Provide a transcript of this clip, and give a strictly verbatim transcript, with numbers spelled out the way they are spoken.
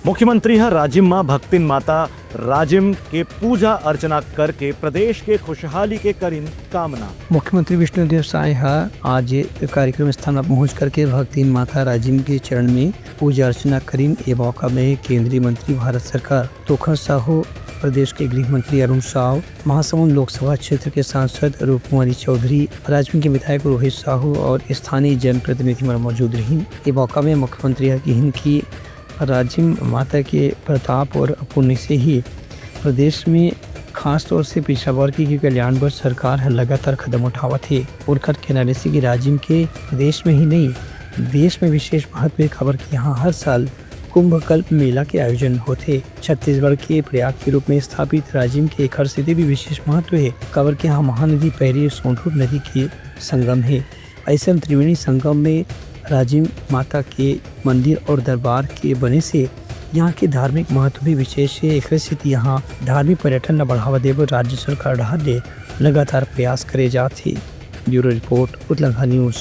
मुख्यमंत्री ह राजिम म भक्तिन माता राजिम के पूजा अर्चना करके प्रदेश के खुशहाली के करिन कामना। मुख्यमंत्री विष्णुदेव साय ह आज कार्यक्रम स्थान म पहुंच करके भक्तिन माता राजिम के चरण में पूजा अर्चना करिन। ए मौका में केंद्रीय मंत्री भारत सरकार तोखन साहू, प्रदेश के गृह मंत्री अरुण साव, महासमुंद लोकसभा क्षेत्र के सांसद रूपकुमारी चौधरी, राजिम के विधायक रोहित साहू और स्थानीय जनप्रतिनिधि मन मौजूद रहिन। ए मौका में मुख्यमंत्री ह किहिन कि राजिम माता के प्रताप और पुण्य से ही प्रदेश में खास तौर से पिछड़ा वर्ग के कल्याण बर सरकार ह लगातार कदम उठावत हे। उनकर कहना रहिसे कि राजिम के प्रदेश में ही नहीं, देश में विशेष महत्व हे, काबर कि यहाँ हर साल कुंभ कल्प मेला के आयोजन होथे। छत्तीसगढ़ के प्रयाग के रूप में स्थापित राजिम के एखर सेती भी विशेष महत्व हे, काबर कि यहाँ महानदी पैरी और सोंढूर नदी के संगम हे। अइसन त्रिवेणी संगम में राजिम माता के मंदिर और दरबार के बने से यहाँ के धार्मिक महत्व भी विशेष हे। एखरे सेती यहाँ धार्मिक पर्यटन ल बढ़ावा देबर राज्य सरकार डहार ले लगातार प्रयास करे जात हे। Bureau report, Utlangha news.